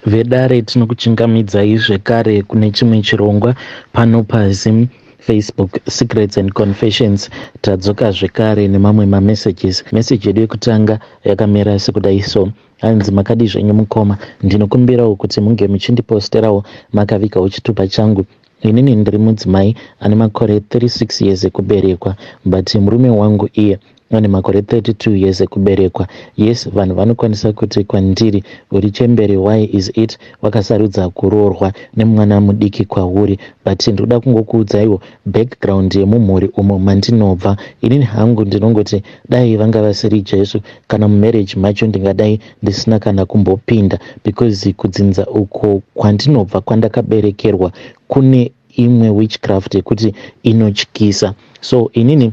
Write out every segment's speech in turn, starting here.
Vedare, tinokuchingamidzai zvekare kune chimwe chirongwa pano paZim Facebook Secrets and Confessions. Tadzoka zvekare nemamwe mamessages. Message yedu yekutanga yakamira sekudai so: Hanzi, "Makadi zvenyu mukoma? Ndinokumbirawo kuti munge muchindiposterawo makavigawo chitupa changu. Inini ndiri mudzimai ane makore 36 years ekuberekwa, but murume wangu iye ane makore 32 years ekuberekwa. Yes, vanhu vanokwanisa kuti kwandiri, 'Uri chembere, why is it wakasarudza kuroorwa nemwana mudiki kwauri?' But ndinoda kungokuudzaiwo background yemumhuri umo mandinobva. Inini hangu ndinongoti dai vanga vasiri Jesu, kana mumarriage macho ndingadai ndisina kana kumbopinda, because kudzinza uko kwandinobva, kwandakaberekerwa, kune imwe witchcraft yekuti inotyisa. So inini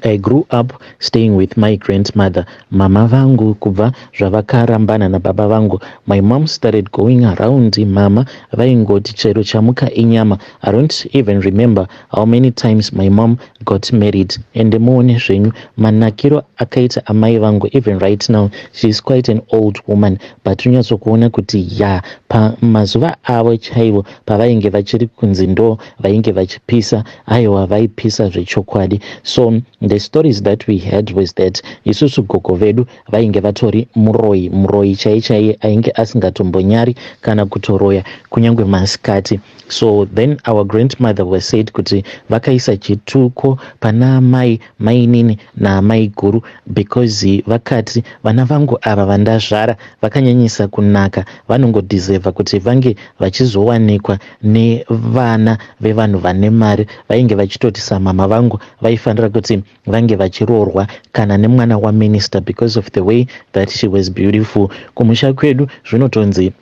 I grew up staying with my grandmother, mama vangu. Kubva zvavakarambana nababa vangu, my mom started going around. Mama vaingoti chero chamuka inyama. I don't even remember how many times my mom got married. Ende muone zvenyu manakiro akaita amai vangu. Even right now she is quite an old woman, but unyatsokuona kuti ya, pamazuva avo chaivo pavainge vachiri kunzi ndo vainge vachipisa, aiwa, vaipisa zvechokwadi. So the stories that we had was that isusu gogo vedu vainge vatori muroyi, muroyi chai chaiye, ainge asingatombonyari kana kutoroya kunyange masikati. So then our grandmother was said kuti vakaisa chituko pana amai, mainini naamai guru, because vakati vana vangu ava vandazvara vakanyanyisa kunaka, vanongodeserva kuti vange vachizowanikwa nevana vevanhu vane mari. Vainge vachitoti samama vangu vaifanira kuti vange vachiroorwa kana nemwana waminister because of the way that she was beautiful. Kumusha kwedu zvinotonzi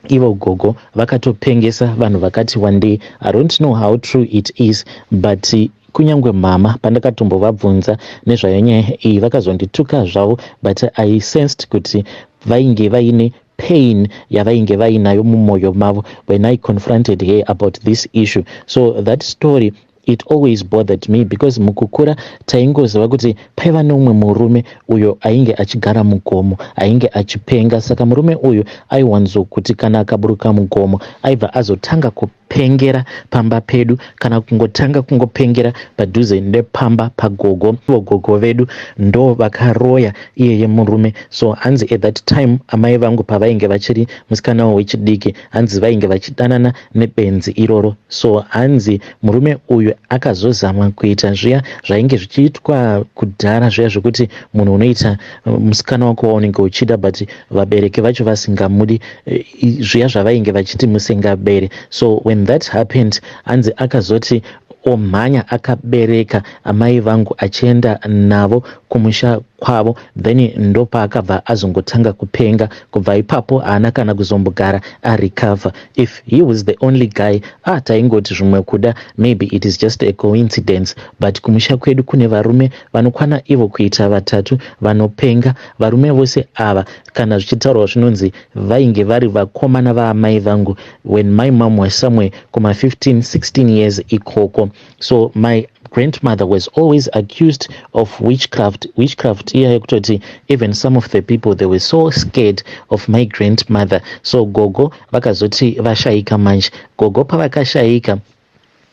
ivo gogo vakatopengesa vanhu vakati wandei. I don't know how true it is, but kunyange mama pandakatombovabvunza nezvayo nyaya iyi, vakazondituka zvavo, but I sensed kuti vainge vaine pain yavainge vainayo mumwoyo mavo when I confronted her about this issue. So that story, it always bothered me, because mukukura taingoziva kuti paiva neumwe murume uyo ainge achigara mugomo, ainge achipenga. Saka murume uyu aiwanzokuti kana akaburuka mugomo, aibva azotanga kupengera pamba pedu, kana kungotanga kungopengera padhuze nepamba pagogo. Ivo gogo vedu ndo vakaroya iyeye murume. So hanzi at that time amai vangu pavainge vachiri musikanawo wechidiki, hanzi vainge vachidanana nebenzi iroro. So hanzi murume uyu akazozama kuita zviya zvainge zvichiitwa kudhara zviya, zvekuti munhu unoita musikana wako waunenge uchida, but vabereki vacho vasingamudi, zviya zvavainge vachiti musengabere. So when that happened, hanzi akazoti omhanya akabereka amai vangu achienda navo kumusha kwavo. Then ndopaakabva azongotanga kupenga. Kubva ipapo haana kana kuzombogara arecover. If he was the only guy, ah, taingoti zvimwe kuda maybe it is just a coincidence, but kumusha kwedu kune varume vanokwana ivo kuita vatatu vanopenga. Varume vose ava, kana zvichitaurwa, zvinonzi vainge vari vakomana vaamai vangu when my mom was somewhere kuma 15 16 years ikoko. So my grandmother was always accused of witchcraft, witchcraft iya yekutoti even some of the people, they were so scared of my grandmother. So gogo vakazoti vashayika manje, gogo pavakashayika,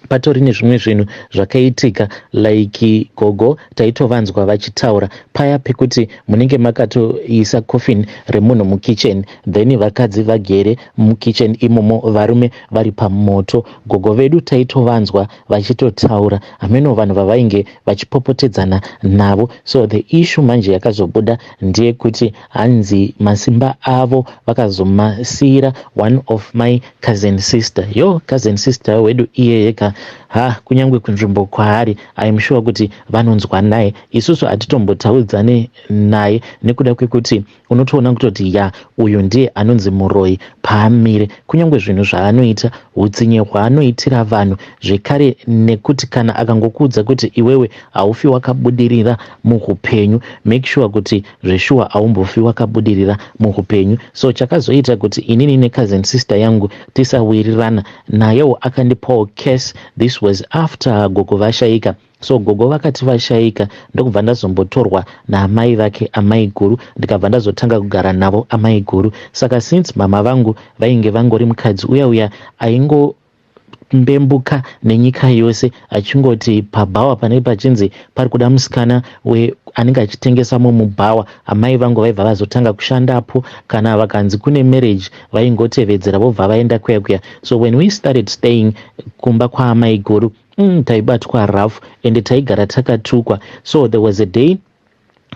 patori nezvimwe zvinhu zvakaitika, like gogo taitovanzwa vachitaura paya pekuti munenge makatoisa coffin remunhu mukitchen, then vakadzi vagere mukitchen imomo, varume vari pamoto. Gogo vedu taitovanzwa vachitotaura, hameno vanhu vavainge vachipopotedzana navo. So the issue manje yakazobuda ndeyekuti hanzi masimba avo vakazomasiyira one of my cousin sister. Yo, cousin sister wedu iyeyeka, ha, kunyange kunzvimbo kwaari, I am sure kuti vanonzwa naye. Isusu hatitombotaudzane naye nekuda kwekuti unotoona kutoti ya, uyu ndiye anonzi muroyi paamire, kunyange zvinhu zvaanoita, utsinye hwaanoitira vanhu zvekare, nekuti kana akangokuudza kuti iwewe haufi wakabudirira muupenyu, make sure kuti zveshuwa haumbofi wakabudirira muupenyu. So chakazoita kuti inini necousin sister yangu tisawirirana nayewo, akandipawo case. This was after gogo vashayika. So gogo vakati vashaika, ndokubva ndazombotorwa naamai vake, amai guru, ndikabva ndazotanga kugara navo amai guru. Saka since mama vangu vainge vangori mukadzi uya uya aingo mbembuka nenyika yose, achingoti pabhawa panenge pachinzi pari kuda musikana anenge achitengesamo mubhawa, amai vangu vaibva vazotanga kushandapo. Kana vakanzi kune marriage, vaingotevedzera, vobva vaenda kuya kuya. So when we started staying kumba kwaamai guru, taibatwa rough and taigara takatukwa. So there was a day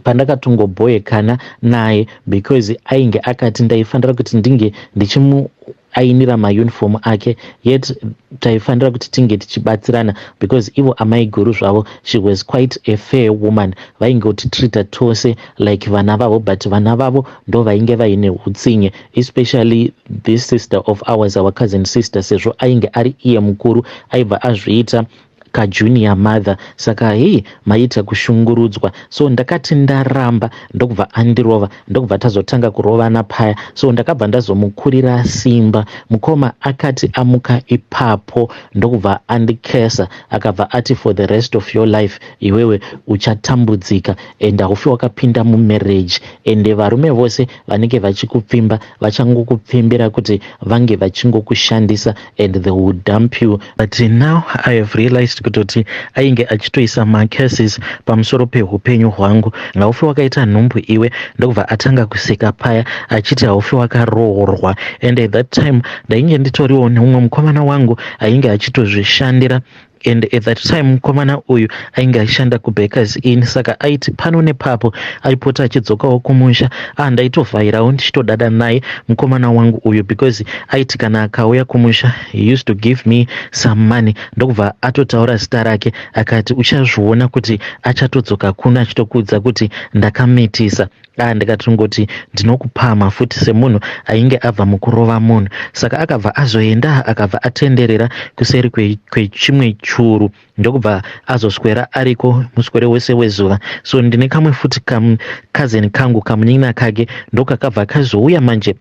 pandakatongobhoyekana naye because ainge akati ndaifanira kuti ndinge ndichimuainira mauniform ake, yet taifanira kuti tinge tichibatsirana because ivo amai guru zvavo, she was quite a fair woman. Vaingotitreata tose like vana vavo, but vana vavo ndo vainge vaine utsinye, especially this sister of ours, our cousin sister. Sezvo ainge ari iye mukuru, aibva azviita kajunior mother. Saka hei, maita kushungurudzwa. So ndakati ndaramba, ndokubva andirova, ndokubva tazotanga kurovana paya. So ndakabva ndazomukurira simba. Mukoma akati amuka ipapo, ndokubva andicursa, akabva ati, "For the rest of your life iwewe uchatambudzika and haufi wakapinda mumarriage, ende varume vose vanenge vachikupfimba vachangokupfimbira kuti vange vachingokushandisa and they will dump you." But now I have realized kutoti ainge achitoisa macurses pamusoro peupenyu hwangu. "Haufi wakaita nhumbu iwe." Ndokubva atanga kuseka paya achiti, "Haufi wakaroorwa." And at that time ndainge nditoriwo neumwe mukomana wangu ainge achitozvishandira, and at that time mukomana uyu ainge achishanda kuBakers Inn. Saka aiti pano nepapo aipota achidzokawo kumusha. Ah, ndaitovhairawo ndichitodada naye mukomana wangu uyu because aiti kana akauya kumusha, he used to give me some money. Ndokubva atotaura zita rake, akati, "Uchazviona kuti achatodzoka kuno achitokuudza kuti ndakamitisa." Ah, ndikatongoti ndinokupamha futi semunhu ainge abva mukurova munhu. Saka akabva azoenda, akabva atenderera kuseri kwechimwe churu, ndokubva azoswera ariko muswere wese wezuva. So ndine kamwe futi cousin kangu, kamunin'ina kake, ndokakabva kazouya manje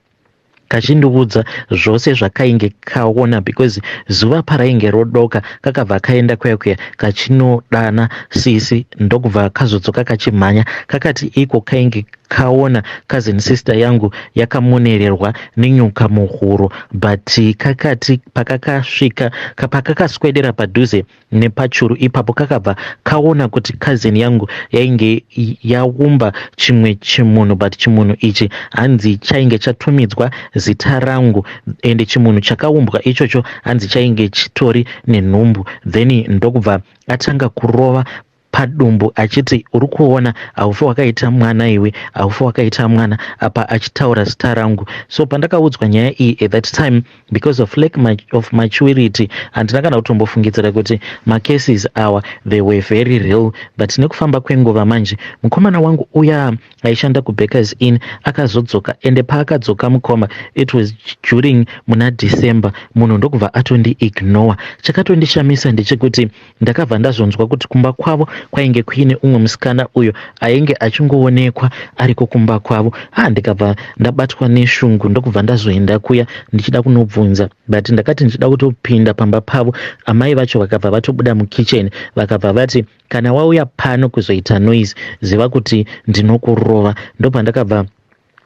kachindiudza zvose zvakainge kaona, because zuva parainge rodoka kakabva kaenda kuya kuya kachinodana sisi, ndokubva kazodzoka kachimhanya. Kakati iko kainge kaona cousin sister yangu yakamonererwa nenyoka muhuro, but kakati pakakasvika, pakakaswedera padhuze nepachuru ipapo, kakabva kaona kuti cousin yangu yainge yaumba chimwe chimunhu, but chimunhu ichi hanzi chainge chatumidzwa zita rangu, ende chimunhu chakaumbwa ichocho hanzi chainge chitori nenhumbu. Then ndokubva atanga kurova padumbu achiti, "Uri kuona, haufi wakaita mwana iwe, haufi wakaita mwana," apa achitaura zita rangu. So pandakaudzwa nyaya iyi at that time, because of lack of maturity, handina kana kutombofungidzira kuti macurses awa, they were very real. But nekufamba kwenguva manje, mukomana wangu uya aishanda kuBakers Inn akazodzoka, ende paakadzoka mukoma, it was during muna December. Munhu ndokubva atondiignore. Chakatondishamisa ndechekuti ndakabva ndazonzwa kuti kumba kwavo kwainge kuine umwe musikana uyo ainge achingoonekwa ariko kumba kwavo. Ha, ndikabva ndabatwa neshungu, ndokubva ndazoenda kuya ndichida kunobvunza. But ndakati ndichida kutopinda pamba pavo, amai vacho vakabva vatobuda mukicheni, vakabva vati, "Kana wauya pano kuzoita noise, ziva kuti ndinokurova." Ndopandakabva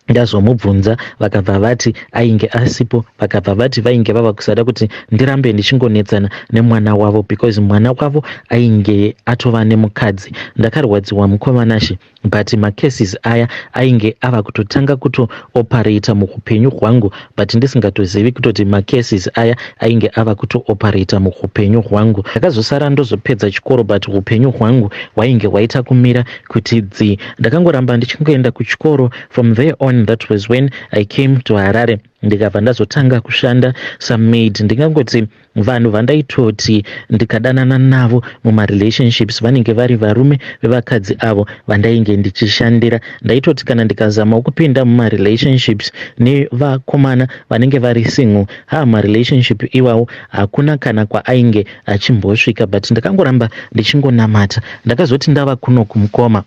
ndazomubvunza, vakabva vati ainge asipo. Vakabva vati vainge vava kusada kuti ndirambe ndichingonetsana nemwana wavo because mwana wavo ainge atova nemukadzi. Ndakarwadziwa, mukoma Nashe, but macurses aya ainge ava kutotanga kutooperata muupenyu hwangu, but ndisingatozivi kutoti macurses aya ainge ava kutooperata muupenyu hwangu. Ndakazosara ndozopedza chikoro, but upenyu hwangu hwainge hwaita kumira kuti dzi. Ndakangoramba ndichingoenda kuchikoro. From there on, that was when I came to Harare, ndikabva ndazotanga kushanda samaid. Ndingangoti vanhu vandaitoti ndikadanana navo mumarelationships vanenge vari varume vevakadzi avo vandainge ndichishandira. Ndaitoti kana ndikazamawo kupinda mumarelationships nevakomana vanenge vari single, ha, marelationship iwawo hakuna kana kwaainge achimbosvika. But ndakangoramba ndichingonamata. Ndakazoti ndava kuno kumukoma,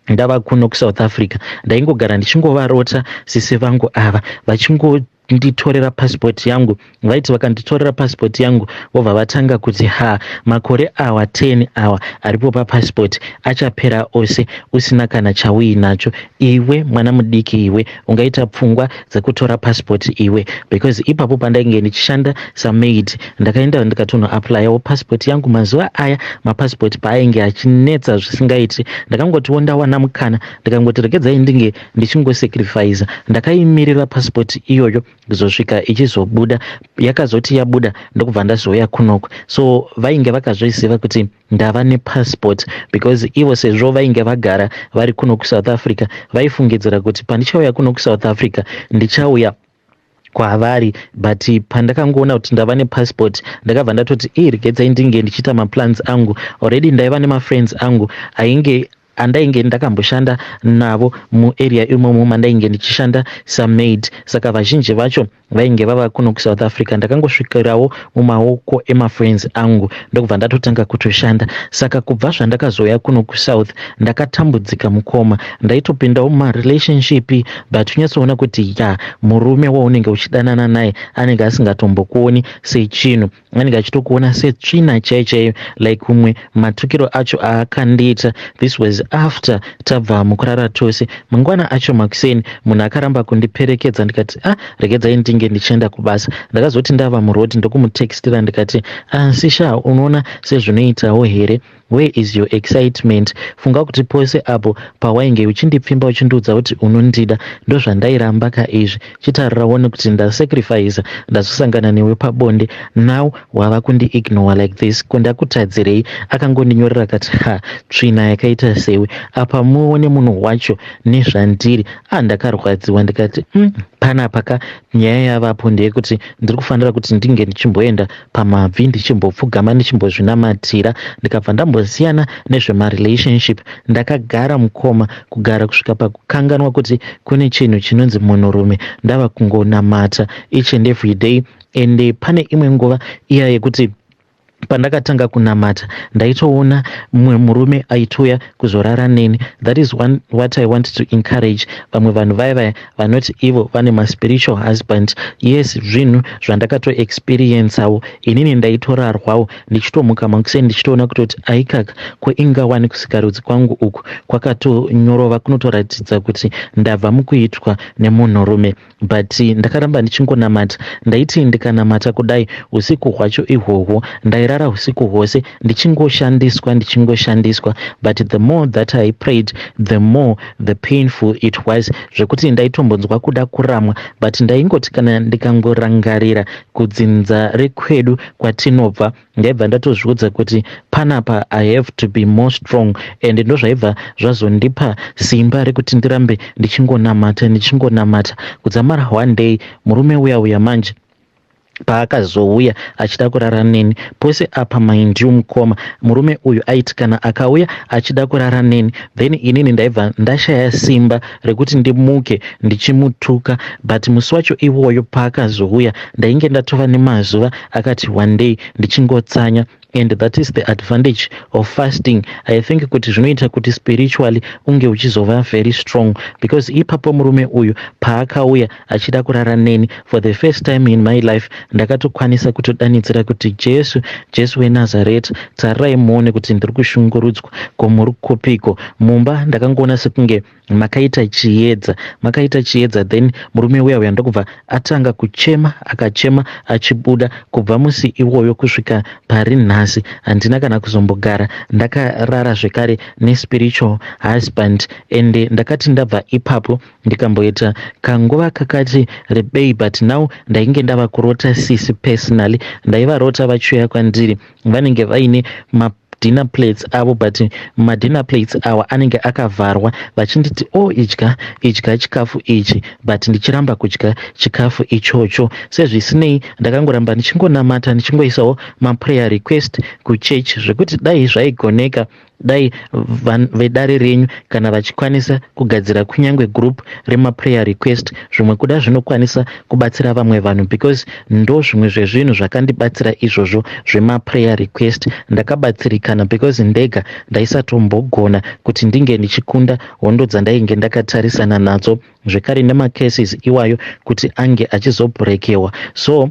ndava kuno kuSouth Africa, ndaingogara ndichingovarota sisi vangu ava vachingo Vainditorera passport yangu. Vaiti vakanditorera passport yangu, vobva vatanga kuti, "Ha, makore awa 10 awa aripo papassport achapera ose usina kana chauinacho. Iwe mwana mudiki iwe, ungaita pfungwa dzekutora passport iwe?" Because ipapo pandainge ndichishanda samaid, ndakaenda ndikatonoapplyawo passport yangu. Mazuva aya mapassport paainge achinetsa zvisingaiti, ndakangotiwo ndawana mukana, ndikangoti regedzai ndinge ndichingosacrifica. Ndakaimirira passport iyoyo kuzosvika ichizobuda. Yakazoti yabuda, ndokubva ndazouya kunoko. So vainge vakazviziva kuti ndava nepassport, because ivo sezvo vainge vagara vari kuno kuSouth Africa, vaifungidzira kuti pandichauya kuno kuSouth Africa ndichauya kwavari. But pandakangoona kuti ndava nepassport, ndakabva ndatoti, "Ii, regedzai ndinge ndichiita maplans angu." Already ndaiva nemafriends angu ainge andainge ndakamboshanda navo muarea imomo mandainge ndichishanda samaid. Saka vazhinji vacho vainge vava kuno kuSouth Africa. Ndakangosvikirawo mumaoko emafriends angu, ndokubva ndatotanga kutoshanda. Saka kubva zvandakazouya kuno kuSouth, ndakatambudzika mukoma. Ndaitopindawo mumarelationship, but unyatsoona kuti ya, murume waunenge uchidanana naye anenge asingatombokuoni sechinhu, anenge achitokuona setsvina chaiyo chaiyo. Like umwe matukiro acho aakandiita, this was after tabva mukurara tose. Mangwana acho makuseni, munhu akaramba kundiperekedza. Ndikati, "Ah, regedzai ndinge ndichienda kubasa." Ndakazoti ndava muroad, ndokumutextira ndikati, "Asi sha, unoona sezvinoitawo here? Where is your excitement? Funga kuti pose apo pawainge uchindipfimba uchindiudza kuti unondida, ndozvandairamba ka izvi. Chitarirawo nekuti ndasacrifice, ndazosangana newe pabonde, now wava kundiignore like this. Ko ndakutadzirei?" Akangondinyorera kati, "Ha, tsvina yakaita sewe." Apa muone munhu wacho nezvandiri. Andakarwadziwa, ndikati, panapa ka nyaya yavapo ndeyekuti ndiri kufanira kuti ndinge ndichimboenda pamabvi, ndichimbopfugama, ndichimbozvinamatira." Ndikabva ndambosiyana nezvemarelationship. Ndakagara mukoma, kugara kusvika pakukanganwa kuti kune chinhu chinonzi munhurume. Ndava kungonamata each and every day. Ende pane imwe nguva iya yekuti pandakatanga kunamata, ndaitoona mumwe murume aitouya kuzorara neni. That is one, what I want to encourage vamwe vanhu vaya vaya vanoti ivo vane maspiritual husband. Yes, zvinhu zvandakatoexperiencewo inini. Ndaitorarwawo, ndichitomuka makuseni ndichitoona kutoti aikaka, ko ingawani kusikarudzi kwangu uku kwakatonyorova, kunotoratidza kuti ndabva mukuitwa nemunhurume. But ndakaramba ndichingonamata. Ndaiti ndikanamata kudai usiku hwacho ihwohwo, ndairara usiku hwose ndichingoshandiswa, ndichingoshandiswa. But the more that I prayed, the more the painful it was, zvekuti ndaitombonzwa kuda kuramwa. But ndaingoti kana ndikangorangarira kudzinza rekwedu kwatinobva, ndaibva ndatozviudza kuti panapa I have to be more strong, and ndozvaibva zvazondipa simba rekuti ndirambe ndichingonamata, ndichingonamata, kudzamara one day murume uya uya manje paakazouya achida kurara neni. Pose apa, mind you mukoma, murume uyu aiti kana akauya achida kurara neni, then inini ndaibva ndashaya simba rekuti ndimuke ndichimutuka. But musi wacho iwoyo paakazouya, ndainge ndatova nemazuva akati one day ndichingotsanya, and that is the advantage of fasting. I think kuti zvinoita kuti spiritually unge uchizova very strong, because ipapo murume uyu paakauya achida kurara neni, for the first time in my life ndakatokwanisa kutodanidzira kuti, "Jesu, Jesu weNazareta, tarirai muone kuti ndiri kushungurudzwa. Ko muri kupiko?" Mumba ndakangoona sekunge makaita chiedza, makaita chiedza. Then murume uya uya ndokubva atanga kuchema, akachema achibuda. Kubva musi iwoyo kusvika pari nhasi, handina kana kuzombogara ndakarara zvekare nespiritual husband. Ende ndakati ndabva ipapo, ndikamboita kanguva kakati rebei, but now ndainge ndava kurota sisi personally. Ndaivarota vachiuya kwandiri, vanenge vaine madinner plates avo, but madinner plates awa anenge akavharwa, vachinditi, "O oh, idya, idya chikafu ichi," but ndichiramba kudya chikafu ichocho. Sezvisinei, ndakangoramba ndichingonamata, ndichingoisawo maprayer request kuchurch, zvekuti dai zvaigoneka. Dai vedare renyu kana vachikwanisa kugadzira kunyange group remaprayer request, zvimwe kuda zvinokwanisa kubatsira vamwe vanhu, because ndo zvimwe zvezvinhu zvakandibatsira izvozvo zvemaprayer request. Ndakabatsirikana because ndega ndaisatombogona kuti ndinge ndichikunda hondo dzandainge ndakatarisana nadzo, zvekare nemacases iwayo kuti ange achizobrekewa. So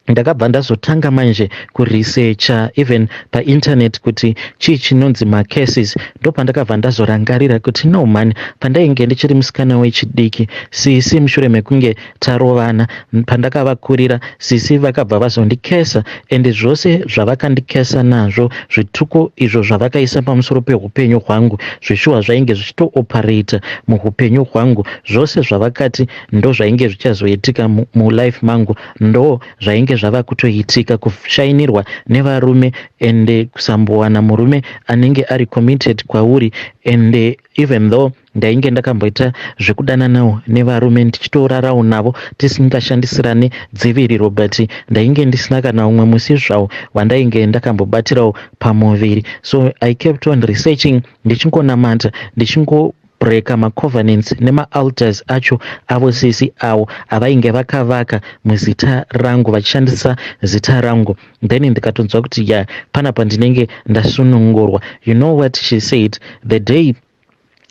ndakabva ndazotanga manje kuresearcha even painternet kuti chii chinonzi macurses. Ndopandakabva ndazorangarira kuti no man, pandainge ndichiri musikana wechidiki, sisi mushure mekunge tarovana, pandakavakurira, sisi vakabva vazondikesa, ende zvose zvavakandikesa nazvo, zvituko izvo zvavakaisa pamusoro peupenyu hwangu, zvishuwa zvainge zvichitooperata muupenyu hwangu. Zvose zvavakati ndo zvainge zvichazoitika mulife mangu, ndo zvainge zvava kutoitika: kushainirwa nevarume, ende kusambowana murume anenge ari committed kwauri. Ende even though ndainge ndakamboita zvekudananawo nevarume, ndichitorarawo navo tisingashandisirane dziviriro, but ndainge ndisina kana umwe musi zvawo wandainge ndakambobatirawo pamuviri. So I kept on researching, ndichingonamata, ndichingo breka macovenants nemaaltars acho avo sisi avo avainge vakavaka muzita rangu, vachishandisa zita rangu. Then ndikatonzwa kuti ya, panapa ndinenge ndasunungurwa. You know what she said? The day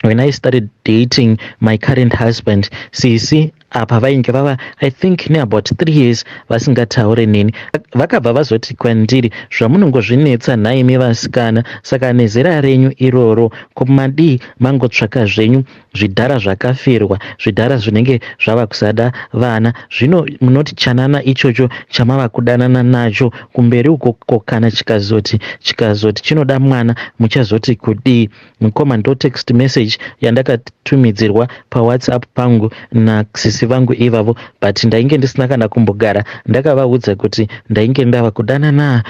when I started dating my current husband, sisi apa vainge vava, I think, neabout 3 years vasingataure neni. Vakabva vazoti kwandiri, "Zvamunongozvinetsa nhaimi vasikana, saka nezera renyu iroro, komadii mangotsvaka zvenyu zvidhara zvakafirwa, zvidhara zvinenge zvava kusada vana? Zvino munoti chanana ichocho chamava kudanana nacho kumberi uko, kana chikazoti chinoda mwana, muchazoti kudii?" Mukoma, ndo text message yandakatumidzirwa paWhatsApp pangu nasisi vangu ivavo, but ndainge ndisina kana kumbogara ndakavaudza kuti ndainge ndava kudanana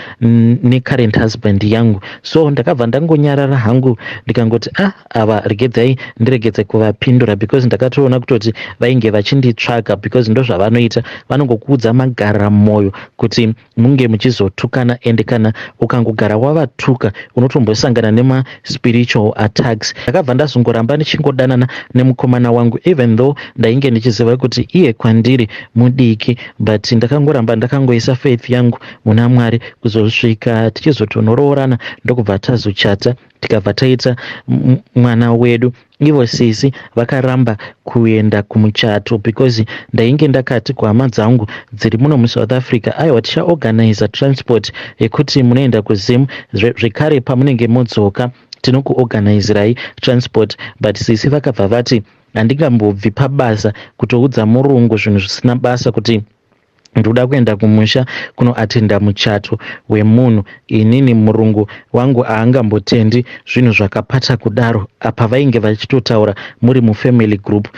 necurrent husband yangu. So ndakabva ndangonyarara hangu, ndikangoti, "Ah, ava regedzai ndiregedze kuvapindura," because ndakatoona kutoti vainge vachinditsvaga, because ndo zvavanoita, vanongokuudza magara mwoyo kuti munge muchizotukana. Ende kana ukangogara wavatuka, unotombosangana nemaspiritual attacks. Ndakabva ndazongoramba ndichingodanana nemukomana wangu, even though ndainge ndichiziva kuti iye kwandiri mudiki, but ndakangoramba ndakangoisa faith yangu muna Mwari kuzosvika tichizotonoroorana, ndokubva tazochata, tikabva taita mwana wedu. Ivo sisi vakaramba kuenda kumuchato because ndainge ndakati kuhama dzangu dziri muno muSouth Africa, "Aiwa, tichaorganiza transport yekuti munoenda kuZim, zvekare pamunenge modzoka tinokuorganizirai transport." But sisi vakabva vati, "Handingambobvi pabasa kutoudza murungu zvinhu zvisina basa kuti ndoda kuenda kumusha kunoatenda muchato wemunhu. Inini murungu wangu haangambotendi zvinhu zvakapata kudaro." Apa vainge vachitotaura muri mufamily group,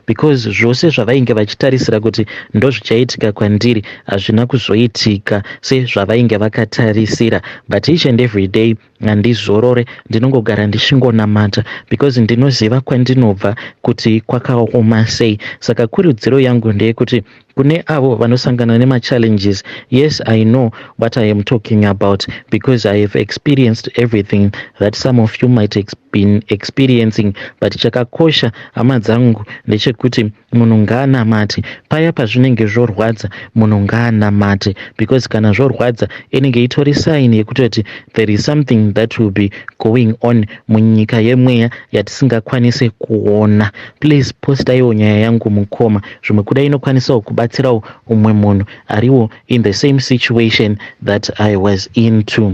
because zvose zvavainge vachitarisira kuti ndozvichaitika kwandiri hazvina kuzoitika sezvavainge vakatarisira. But each and every day handizorore, ndinongogara ndichingonamata because ndinoziva kwandinobva kuti kwakaoma sei. Saka kurudziro yangu ndeyekuti kune avo vanosangana nemachallenges, yes, I know what I am talking about because I have experienced everything that some of you might been experiencing. But chakakosha, hama dzangu, ndechekuti munhu ngaanamate. Paya pazvinenge zvorwadza, munhu ngaanamate, because kana zvorwadza inenge itori sign yekutoti there is something that will be going on munyika yemweya yatisingakwanisi kuona. Please postaiwo nyaya yangu, mukoma, zvimwe kuda inokwanisawo kubatsirawo umwe munhu ariwo in the same situation that I was into.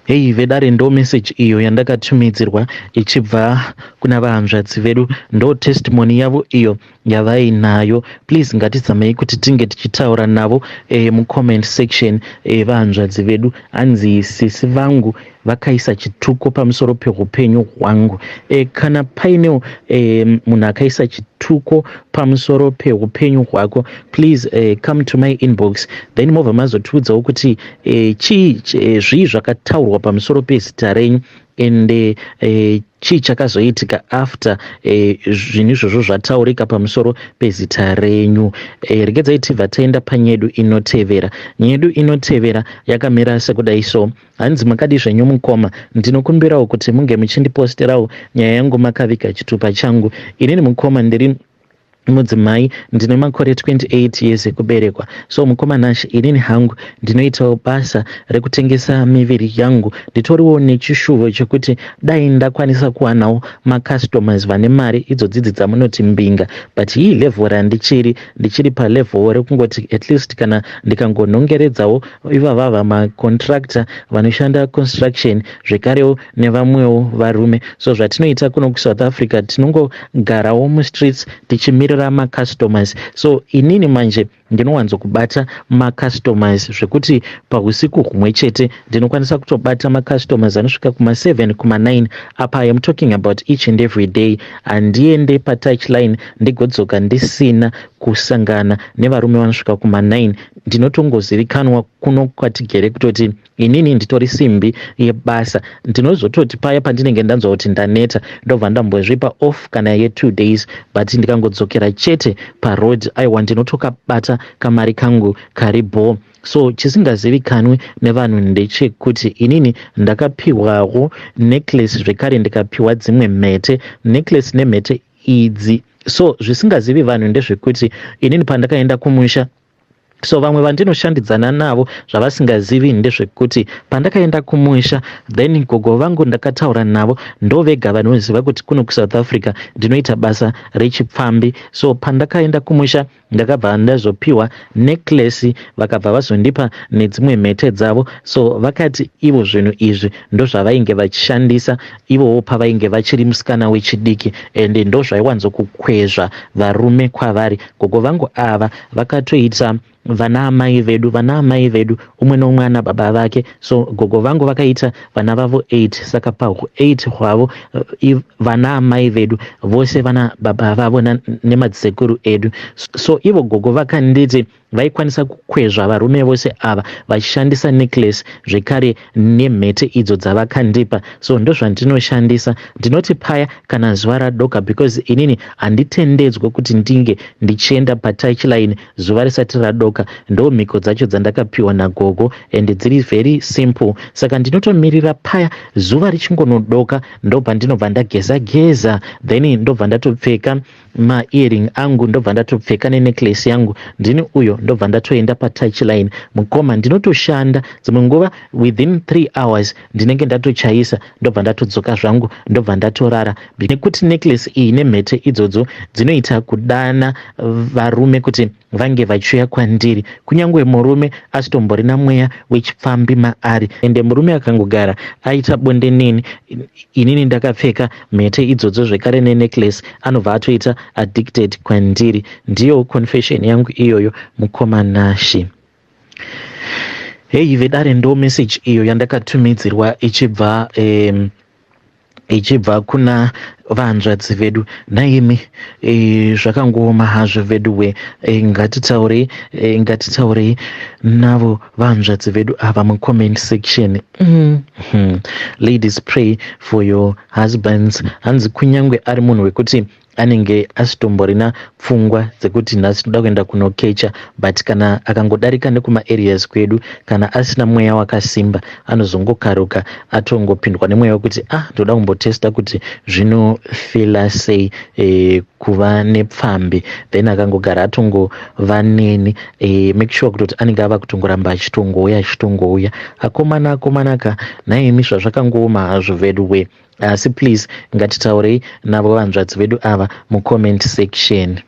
Hei vedare, ndo message iyo yandakatumidzirwa ichibva kuna vahanzvadzi vedu. Ndo testimony yavo iyo yavainayo. Please ngatizamei kuti tinge tichitaura navo mucomment section. Vahanzvadzi vedu, hanzi sisi vangu vakaisa chituko pamusoro peupenyu hwangu. Kana painewo munhu akaisa chituko pamusoro peupenyu hwako, please come to my inbox, then mobva mazotiudzawo kuti chii, zvii zvakataurwa pamusoro pezita renyu, ende Chii chakazoitika after zvinhu izvozvo zvataurika pamusoro pezita renyu? Regedzai tibva taenda panyedu inotevera. Nyedu inotevera yakamira sekudai so. Hanzi makadii zvenyu mukoma, ndinokumbirawo kuti munge muchindiposterawo nyaya yangu makaviga chitupa changu. Inini mukoma ndiri mudzimai, ndine makore 28 years ekuberekwa. So mukoma Nashe, inini hangu ndinoitawo basa rekutengesa miviri yangu. Nditoriwo nechishuvo chekuti dai ndakwanisa kuwanawo macustomers vane mari idzo dzidzi dzamunoti mbinga, but hii level randichiri, ndichiri palevel rekungoti at least kana ndikangonhongeredzawo ivavava macontractor vanoshanda construction, zvekarewo nevamwewo varume. So zvatinoita kuno kuSouth Africa, tinongogarawo mustreets tichimirira macustomers. So inini manje ndinowanzokubata macustomers zvekuti pausiku humwe chete ndinokwanisa kutobata macustomers anosvika kuma7, kuma9. Apa I am talking about each and every day. Handiende patouchline ndigodzoka ndisina kusangana nevarume vanosvika kuma9. Ndinotongozivikanwa kuno kwatigere kutoti inini nditori simbi yebasa. Ndinozototi paya pandinenge ndanzwa kuti ndaneta, ndobva ndambozvipa off kana ye2 days, but ndikangodzokera chete paroad, aiwa, ndinotokabata kamari kangu kari bho. So chisingazivikanwi nevanhu ndechekuti inini ndakapiwawo necklace, zvekare ndikapiwa dzimwe mhete. Necklace nemhete idzi, so zvisingazivi vanhu ndezvekuti inini pandakaenda kumusha, so vamwe vandinoshandidzana navo zvavasingazivi ndezvekuti pandakaenda kumusha, then gogo vangu ndakataura navo, ndo vega vanoziva kuti kuno kuSouth Africa ndinoita basa rechipfambi. So pandakaenda kumusha, ndakabva ndazopiwa necklace, vakabva vazondipa nedzimwe mhete dzavo. So vakati ivo zvinhu izvi ndozvavainge vachishandisa ivowo pavainge vachiri musikana wechidiki, ende ndozvaiwanzokukwezva varume kwavari. Gogo vangu ava vakatoita vana amai vedu, vana amai vedu umwe neumwe ana baba vake. So gogo vangu vakaita vana vavo 8, saka pa8 hwavo vana amai vedu vose vana baba vavo nemadzisekuru edu. So ivo gogo vakanditi vaikwanisa kukwezva varume vose ava vachishandisa necklace zvekare nemhete idzo dzavakandipa. So ndozvandinoshandisa. Ndinoti paya kana zuva radoka, because inini handitendedzwe kuti ndinge ndichienda patouchline zuva risati radoka. Ndo mhiko dzacho dzandakapiwa nagogo and dziri very simple. Saka ndinotomirira paya zuva richingonodoka, ndobva ndinobva ndageza geza, then ndobva ndatopfeka maearing angu, ndobva ndatopfeka nenecklace yangu, ndini uyo, ndobva ndatoenda patouchline. Mukoma, ndinotoshanda dzimwe nguva within 3 hours ndinenge ndatochaisa, ndobva ndatodzoka zvangu, ndobva ndatorara, nekuti necklace iyi nemhete idzodzo dzinoita kudana varume kuti vange vachiuya kwandiri, kunyange murume asitomborina mweya wechipfambi maari. Ende murume akangogara aita bonde neni, inini ndakapfeka mhete idzodzo zvekare nenecklace, anobva atoita addicted kwandiri. Ndiyo confession yangu iyoyo, mukoma Nashi. Hei vedare, ndo message iyo yandakatumidzirwa ichibva kuna vanzvadzi vedu. Naimi zvakangooma hazvo vedu we. Ngatitaurei navo vanzvadzi vedu ava mucomment section. Ladies, pray for your husbands. Hanzi kunyange ari munhu wekuti anenge asitomborina pfungwa dzekuti nhasi toda kuenda kunokecha, but kana akangodarika nekumaareas kwedu, kana asina mweya wakasimba, anozongokaruka atongopindwa nemweya wekuti, "Ah, ndoda kumbotesta kuti zvinofeela sei kuva nepfambi." Then akangogara atongova neni, make sure kutoti anenge ava kutongoramba achitongouya, achitongouya. Akomana, akomanaka, naimi, zvazvakangooma hazvo vedu we, asi please ngatitaurei navo vanzvadzi vedu ava mucomment section.